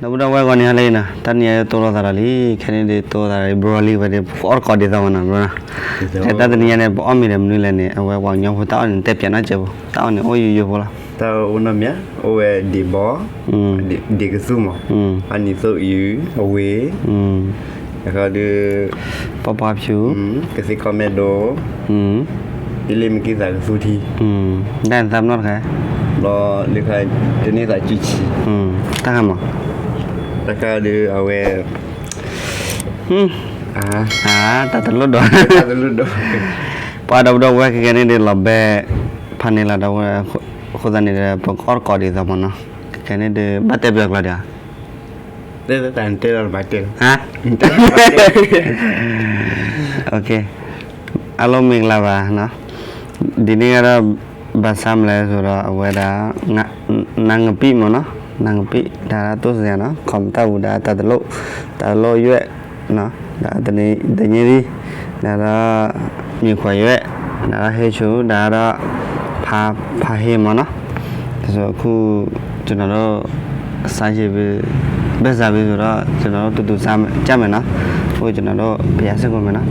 ဒီပုၢ်ဒီဝဲၢ်ဂီၤန့ၣ် ဟါလၢအံၤနီၤ, တနံၤအံၤတိၢ်လိာ်သးဒီးလံ, ခဲန့ၣ်ဒုးတိၢ်လိာ်သးဒီး ဘြီလံဝဲဒၣ် ပကအီၣ်တကိးဒ်သိးမးနီၤ ဘြီနီၤ. ခဲတၢ်တနံၤညါန့ၣ် ပအီၣ်မ့ၤဒီးမနုၤလဲၣ်န့ၣ် အဝဲပှၤကညီဖိတၢ်အီၣ်န့ၣ် တဲပၠးနီၢ်ကဲးဖိ, တၢ်အီၣ်န့ၣ် အိၣ်ယိယိဖိလီၤ. တၢ်အိၣ်နီတမံၤ, အိၣ်ဝဲဒံးဘီ, ဒံးကသူမး, အနံၤသိၣ်အံၤ, အဝ့ၢ်, တခါဒုး ပီပှၢ်ဖၠူ, ကသ့ၣ်ခီၣ်မဲာ်ဒိ, ဒ်လ့မ့ၢ်က့သးကသူထံ, ဒၣ်သးပနီၣ်တခါ, ဘျီလၢခါတန့ၢ်သးကံဆံ, တၢ်ခါမး, တၢ်ခါဒုးအဝဲ တၢ်တလိၣ်ဒီး, ပှၤဒီပုၢ်ဒီဝဲၢ်ခဲကဲန့ၣ်ဒုးလီၤဘဲ ဖးန့ၢ်လီၤဒီပုၢ်ဝဲၢ်, အဃိသတးန့ၣ်ဒီး ပကအီၣ်တကိးဒ်သိးမးနီၤ, ခဲကဲန့ၣ်ဒုး ဘၣ်တဲပယီၤကျိာ်ဒံးဧါ, တဲလီၤ, အလီၢ်မ့ၢ်ကလၤဘၣ်, ဒ်န့ၣ်ကဒီး ဘၣ်ဆၣ်မနုၤလဲၣ်ဆိုတော့ အဝဲဒၣ် နါငပံၣ်မးနီၤ, နါငပံၣ် တၢ်တိၢ်စ့ၢ်နီၤ, ခီမတၢ်ဝူၤဒီးတၢ်တလိၣ်, တၢ်တလိၣ်ယွဲၣ်, ဒီးတနံၤဒ်, ဒီး မ့ၤခွဲးယွဲၣ်, ဒီးဟ့ၣ်ဆူၣ်, ဒီး ဖါဟ့ၣ်မးနီၤ, တစိၤခိၣ်, ကျွန်တော်တို့ စားရည် ဘဲစားပြီဆိုတော့ ကျွန်တော်တို့ တူတူစားကြမယ်နော်, အခု ကျွန်တော်တို့ ဘုရားရှိခိုးမယ်နော်.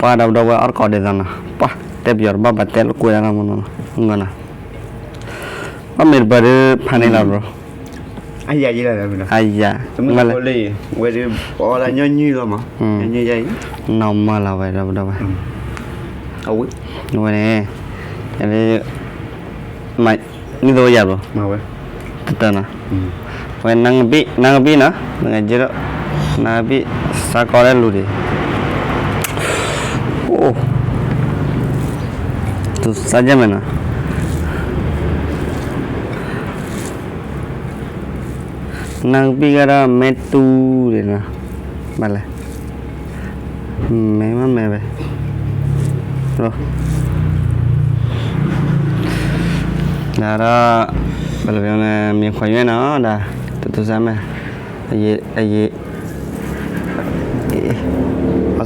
ပှၤဒီပုၢ်ဒီဝဲၢ်အီၣ်တကိးဒ်သိးနီၤ, ပှၤတဲပယီၤတဘၣ်ဘၣ်တဲလိာ်ကွဲဒၣ်နီၤ, အီၣ်မ့ၤတပၤဒီးဖးန့ၢ်လီၤ bro, အယၤ, ဝဲဒၣ်ပအီၣ်လၢညီနုၢ်လီၤမး, နီၢ်မၢလီၤဝဲဒီပုၢ်ဒီဝဲၢ်, ဝဲန့ၣ် နံၣ်သိယၤ bro, တတၢၢ်နီၤ, ဝဲ နါငပံၣ်နီၤ, နါငပံၣ် စးကီးလၢလူၤဒံး, အိၣ်, တူၢ်စးကဲမဲာ်နီၤ နါကပံၣ်ကဒီးမဲာ်တူၤဒံးနီၤ, ဘၣ်လဲၣ်, မဲာ်မးမဲာ်ဝဲ, ဒီး ဘယ်လိုပြောမလဲ, မ့ၢ်ခွဲးရွဲၣ်နီၤဒီး တူၢ်တူၢ်စါမဲာ်, အယံၤ, အယံၤ, အီၣ်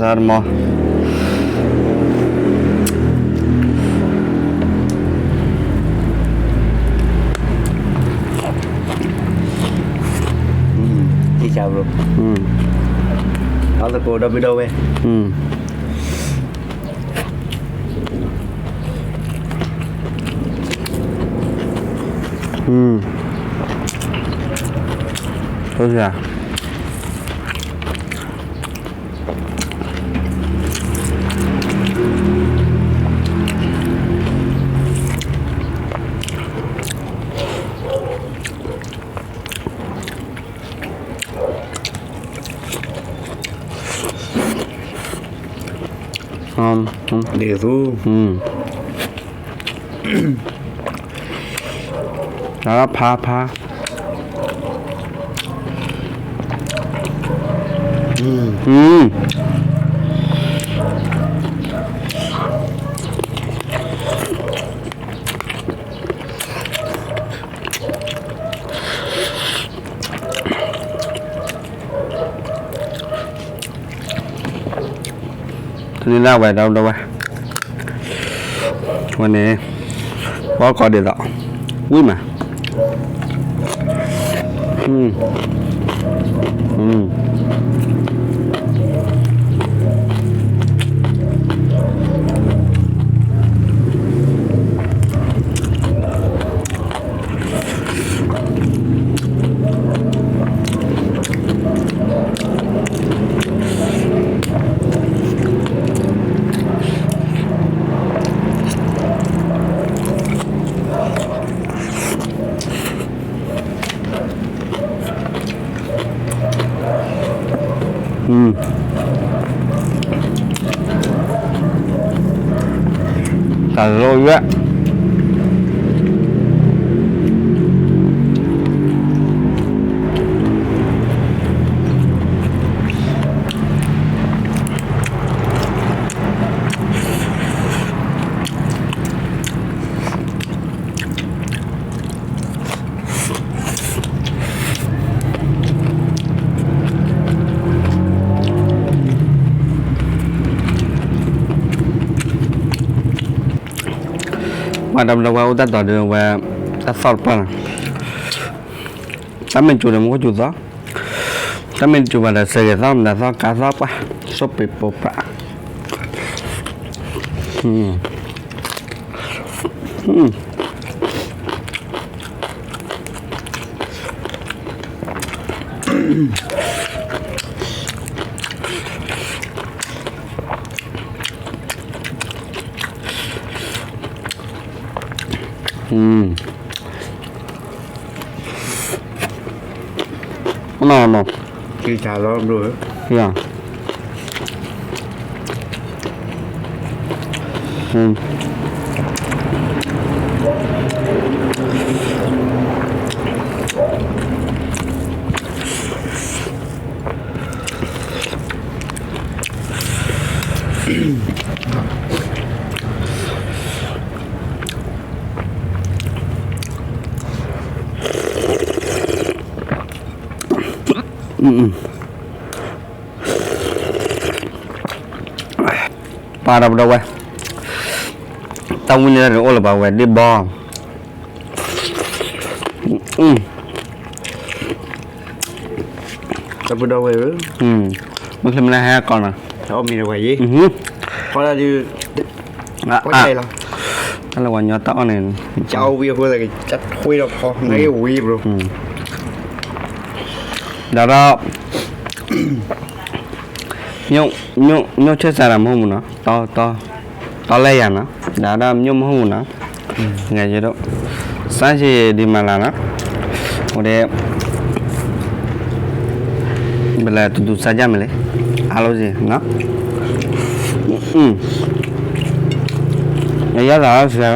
စးတမီၤ အီၣ်သကိးဒီပုၢ်ဒီဝဲၢ်, ဒ်သိး ဖးဖး တနံၤလၢဝဲဒီပုၢ်ဒီဝဲၢ်, ဝဲန့ၣ် ပှၤကိးဒ်သိး ဝံၣ်မး, တၢ်လိၣ်ယွဲၣ် တၢ်လိၣ်ယွဲၣ် ပှၤဒီပုၢ်ဒီဝဲၢ်အိၣ်တၢ်တီၤဒီးဝဲ တၢ်သီၣ်တပှၢ်နီၤ, တၢ်မ့ၢ်စူၤဒီးမူခိၣ်စူၤသီ, တၢ်မ့ၢ်တစူၤဘၣ်ဒီး စဲဂဲၤသီၣ်မတၤသီၣ်ကါသီၣ်ပှၢ်, စိၣ်ပ့ၤပိာ်ပှၢ်. ပှၤဒီပုၢ်ဒီဝဲၢ်, တၢ်ဝံၣ်န့ၣ်တအိၣ်လၢၤဘၣ်ဝဲဒ့ၣ်ဘီ, တၢ်ပုၢ်ဒီဝဲၢ်ဧၢ, မ့ၢ်ချ့မ့ၢ်လၢဟဲကီးနီၤ, အီၣ်မ့ၤတဝဲယ့, ဖီလာ်ဒုး, တၢ်လၢဝဲညီတၢ်အီၣ်န့ၣ်, ကဝံအဃိသးကထွ့ဒီးဖီ, နဝံဘျီ, ဒီးဒီး ညိၣ်ဆၢစးဒီးမ့ၢ်မုၢ်နီၤ, တီလဲၢ်ယၤနီၤ, ဒီးဒီးညိၣ်မ့ၢ်မုၢ်နီၤ, ဂဲၤယဒိၣ်, စၢ်ဆ့ဒံးမၤလၤနီၤ, အိၣ်ဒ့, ဘလဲၤတူၢ်တူၢ်စၢ်ယၢ်မ့ၢ်လံ, အါလိၣ်စ့ၢ်နီၤ, ယယၢ်သးစဲ,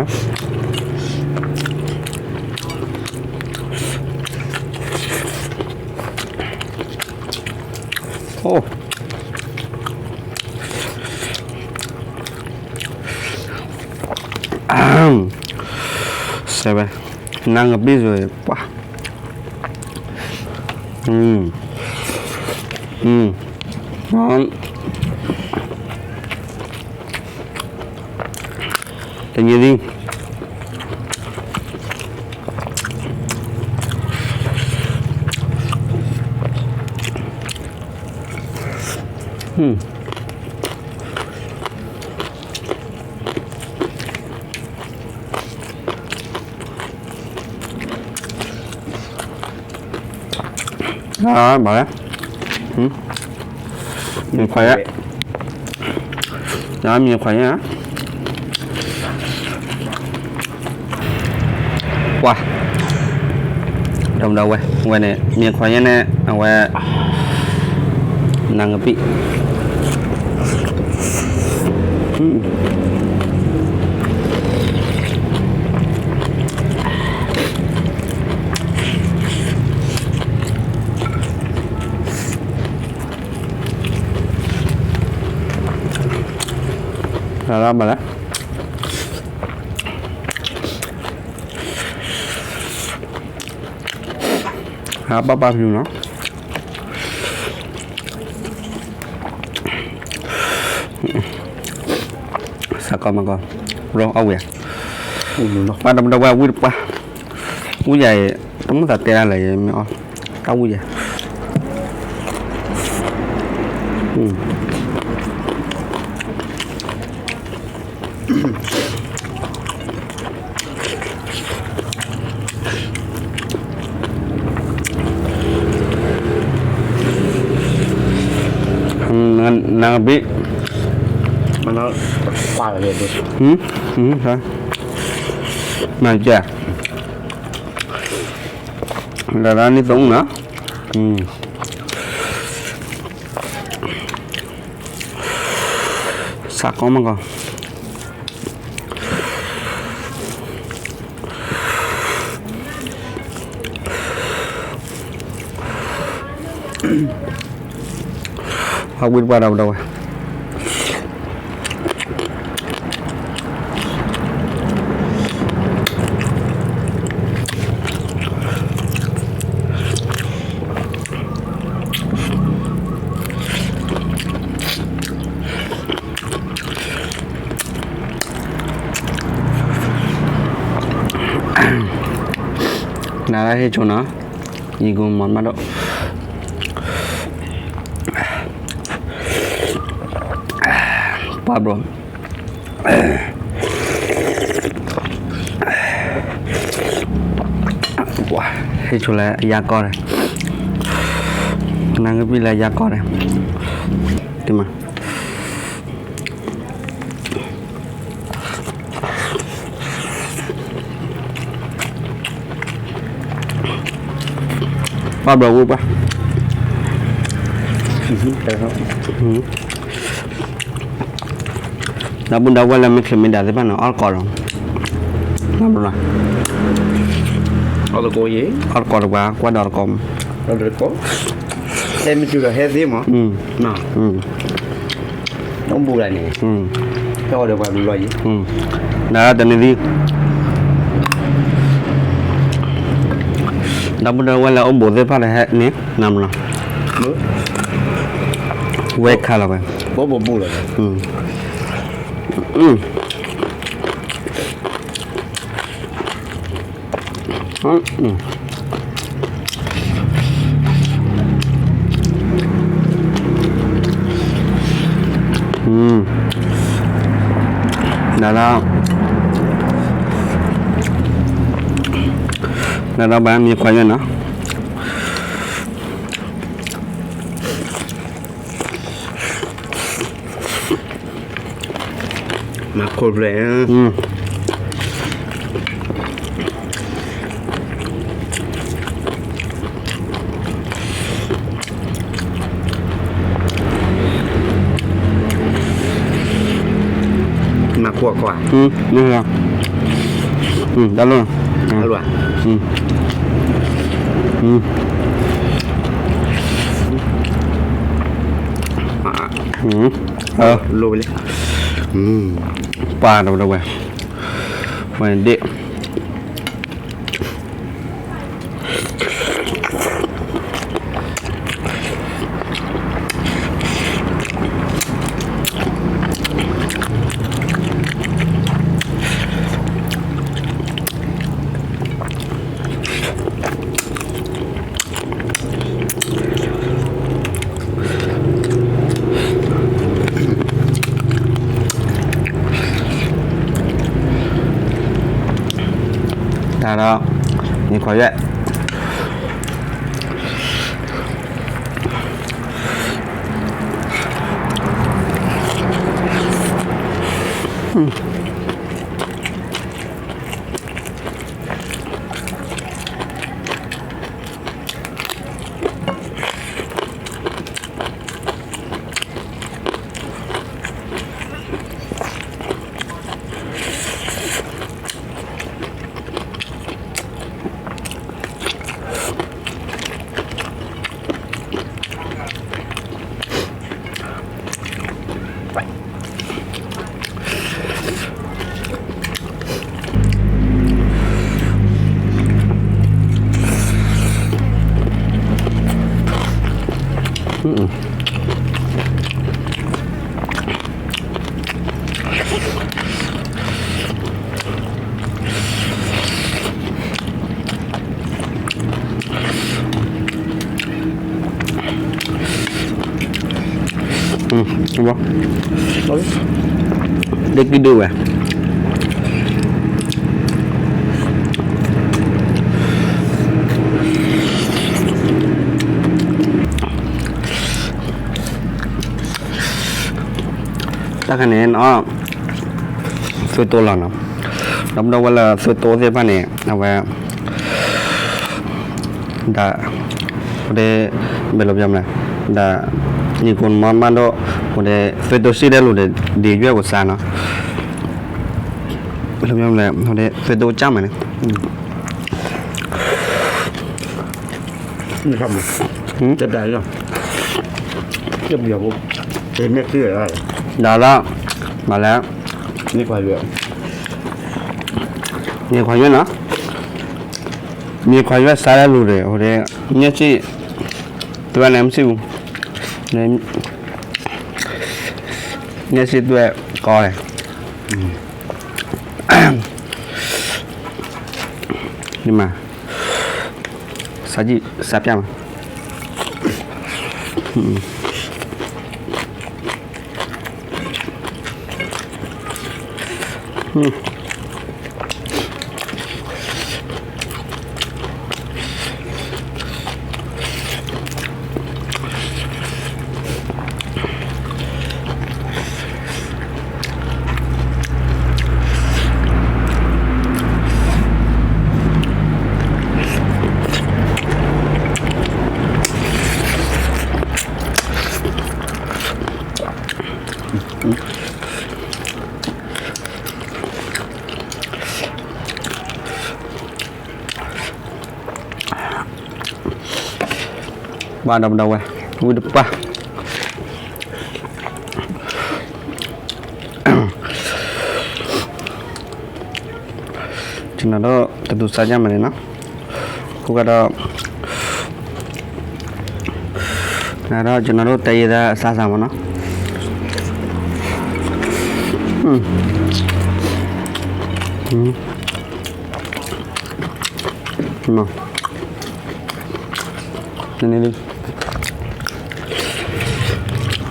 အိၣ် စဲဝဲ, နါကပံၣ်စိၤပှၤ, တညီသံ, မ့ၢ်ခွါ, မ့ၢ်ခွါ, ပှၤ, ဒီပုၢ်ဒီဝဲၢ်, ဝဲန့ၣ် မ့ၢ်ခွါယဲန့ၣ် အဝဲ နါကပံၣ် လၢဘၣ်လဲၣ်, ဟးပၢ်ပၢ်ဖျူနီၤ, စးကီမၤကီ, ရီအီၣ်ဝံၤဧါ, ပှၤဒီပုၢ်ဒီဝဲၢ်ဝံၣ်တပှၢ်, ဝံၣ်ယၤအံၤ တမ့ၢ်သးတဲဒၣ်လၢၤ ယမ့ၢ်အီၣ်, တၢ်ဝံၣ်ယၤ နါကပံၣ်, မၤကၢ, လၢဒၣ်န့ၣ်သိနီၤ, စးကီမၤကီ အဝံၣ်တပှၢ်ဒီပုၢ်ဒီဝဲၢ်, အ နၤလၢဟ့ၣ်ဆိနီၤ, ယံာ်ကိၢ်မီၤမးဒိၣ်, ပှၢ်ဘျီ, ဟ့ၣ်ဆိလၢယၤကီၢ်န့ၣ်, နၢ်ကပံၣ်လၢယၤကီၢ်န့ၣ်, တမၤ ပှၢ်ဘျီဝံၤပှၢ်, ဒီပုၢ်ဒီဝဲၢ်လၢမ့ၢ်ချုးမ့ၢ်ဒၣ်သ့ၣ်တဖၣ်န့ၣ် အီၣ်တကိးလီၤ, အီၣ်တကိးတပှၤ ကွၢ်ဒီးတကိး, ဟဲမ့ၢ်ချုးဒီးဟဲသ့မး, နဒၣ်တနံၤသံ ဒီပုၢ်ဒီဝဲၢ်လၢအိၣ်ဘူးသ့ၣ်တဖၣ်ဒီးဟဲန့ၣ် နမနီၤ, ဝဲခါလီၤဝဲ, နဒၣ်, နဒၣ်ဘၣ်မ့ၢ်ခွါယဲၢ်နီၤ, မၤခိၣ်ဖျဲး မၤခိၣ်ခွါ, တၢ်လိၣ်, လိၣ်ဝဲလံ, ပှၢ်တဝဲတဝဲ, ဝဲဒ့ၣ် တၢ်ဒီး မ့ၢ်ခွါယဲၢ်, လၢကံၣ်ဒိၣ်ဝဲ တၢ်ခါန့ၣ် သုတိလီၤနီၤ, ဒီပုၢ်ဒီဝဲၢ်လၢသုတိသ့ၣ်တဖၣ်န့ၣ် အဝဲ ဒၣ် အဝဲ ဘယ်လိုပြောမလဲ, ဒၣ် ညီကိမီမးဒိၣ် အဝဲ သုတိစံၣ်တဲလိာ်ဒီး ဒ်ယွဲၢ်အိၣ်စါနီၤ, ဘယ်လိုပြောမလဲ, အဝဲ သုတိကၢ်မးန့ၣ် ဒၣ်လၢ မၤလၢ မ့ၢ်ခွါယွဲၢ်နီၤ, မ့ၢ်ခွါယွဲၢ်စါလၢလူၤဒီး အဝဲ ညၣ်စံၣ် သွဲၣ်န့ၣ်မ့ၢ်စံၣ်ပူၤ, ညၣ်စံၣ်သွဲၣ်ကီးန့ၣ် ဒ်မး စားကြည့် စားပြမယ်။ ပှၤဒီပုၢ်ဒီဝဲၢ် ဝံတပှၢ် ကျွန်တော်တို့ တသူစားကြမယ်လေနော် အခုကတော့ ဒါတော့ ကျွန်တော်တို့ တရေသားအစားအစာပေါ့နော် อืม อืม နော် နည်းနည်းလေး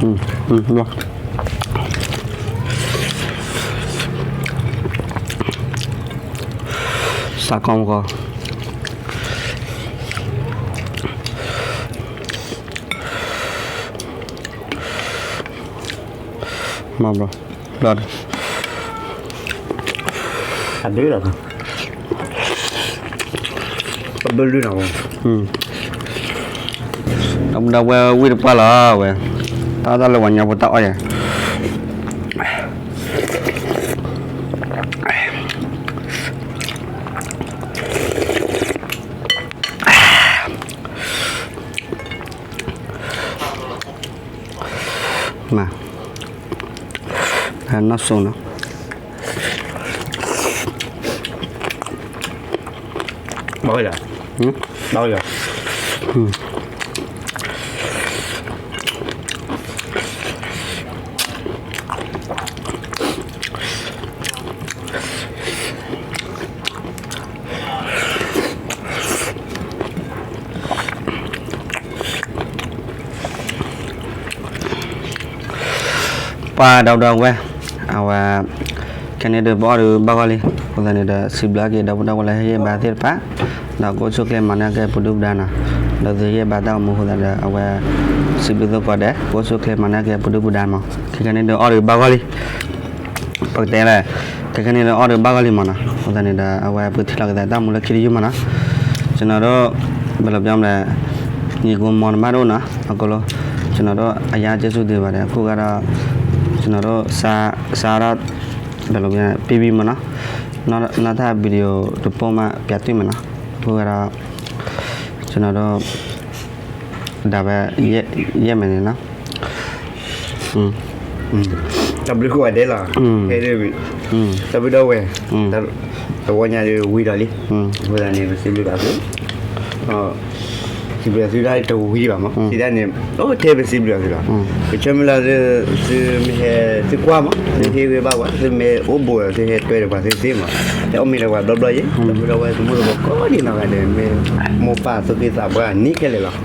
อืม อืม နော် စားကောင်းကောင်း မဘျီ ဘျီ အဒုလီၤ ပဘလုၢ်နီၤ ဒီပုၢ်ဒီဝဲၢ် ဝံတပှၢ်လီၤဝဲ တၢ်တၢ်လၢပှၤညါဖိတၢ်အီၣ်ယဲ မၤ နီၢ်စိနီၤ ဘၣ်ဝဲဒၣ် ဘၣ်ဝဲဒၣ် ပှၤဒီပုၢ်ဒီဝဲၢ် အဝဲ ခဲန့ၣ်ဒီး ပအီၣ်ဒီးဘၣ်ဂီၢ်လံ အဃိသတးန့ၣ်ဒီး စံးဘျုးက့ၤဒီပုၢ်ဒီဝဲၢ်လၢဟ့ၣ်ဂံၢ်ဘါသ့ၣ်တဖၣ် ဒီးကအိၣ်ဆူၣ်ချ့မၤန့ၢ်က့ၤပဒုၣ်ပဒါနီၤ ဒီးသုဟ့ၣ်ဘါတၢ်အိၣ်မူအဃိသတးဒီး အဝဲ စံးဘျုးသကိးဒဲး ကအိၣ်ဆူၣ်ချ့မၤန့ၢ်က့ၤပဒုၣ်ပဒါမး ခဲကနံၣ်ဒီးအီၣ်ဒီးဘၣ်ဂီၢ်လံ ပကတဲလဲၣ် ခဲကနံၣ်ဒီးအီၣ်ဒီးဘၣ်ဂီၢ်လံမးနီၤ အဃိသတးန့ၣ်ဒီး အဝဲပထံၣ်လိာ်က့ၤသးတၢ်မူလၢခံတယုၢ်မးနီၤ ကျွန်တော်တို့ ဘယ်လိုပြောမလဲ ညီကိုမောင်နှမတို့နော် အကုန်လုံး ကျွန်တော်တို့ အရမ်းကျေးဇူးတင်ပါတယ် အခုကတော့ ကျွန်တော်တို့ စား စားတော့ ဘယ်လိုပြောလဲ ပြီးပြီမးနီၤ နောက် နောက်ထပ် ဗီဒီယို တစ်ပုဒ်မှ ပြန်တွေ့မယ်နော် အခုကတော့ ကျွန်တော်တို့ ဒါပဲ ရက် ရက်မယ်နေနော် တၢ်ဘျုးကိးဂၤဒဲးလီၤ ဟဲဒ် တၢ်ဘျုးဒီဝဲၢ် တဝီညါဒီးဝံၤဒီးလံ အဃိသတးန့ၣ် ပစံးဘျုးဘၣ်သု စံးဘျုးသုဒၣ်တဝံၤဘၣ်မး စံးဒၣ်န့ၣ် အိၣ်ထဲပစံးဘျုးသုလီၤ ကဆၢမုၢ်လၢ် သုမ့ၢ်ဟဲ သုကွၢ်မး သုဟ့ၣ်ဂံၢ်ဘါပှၤ သုမ့ၢ်အိၣ်ဘူးဒီး သုဟဲတွဲဒီးပှၤသုသ့မး ဟဲအီၣ်မ့ၤဒီးပှၤဘျီဘျီယဲ တၢ်ဘျုးဒီဝဲၢ် သမူသကိးကိးဒံးနီၢ်ဂၤဒဲး မ့ၢ်မိၢ်ပၢ်သူၣ်က့သးပှၢ်နံၣ်ခဲလၢာ်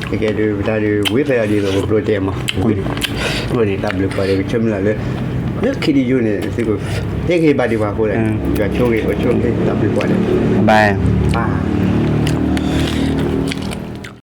လီၤ ကဲဒုးပတၢ်ဒုး ဝံဖဲအီၤဒ်သိးပကျိတဲမး အဃိန့ၣ် တၢ်ဘျုးပှၤဒီး ကဆၢမုၢ်လၢ်လၢ လၢခံတယုၢ်န့ၣ် သုကဟ့ၣ်ဂံၢ်ဘါဒံးပှၤအဃိလဲၣ် ယွၤဆိၣ်ဂ့ၤ ပဆိၣ်ဂ့ၤ တၢ်ဘျုးပှၤဒီး ဘၣ်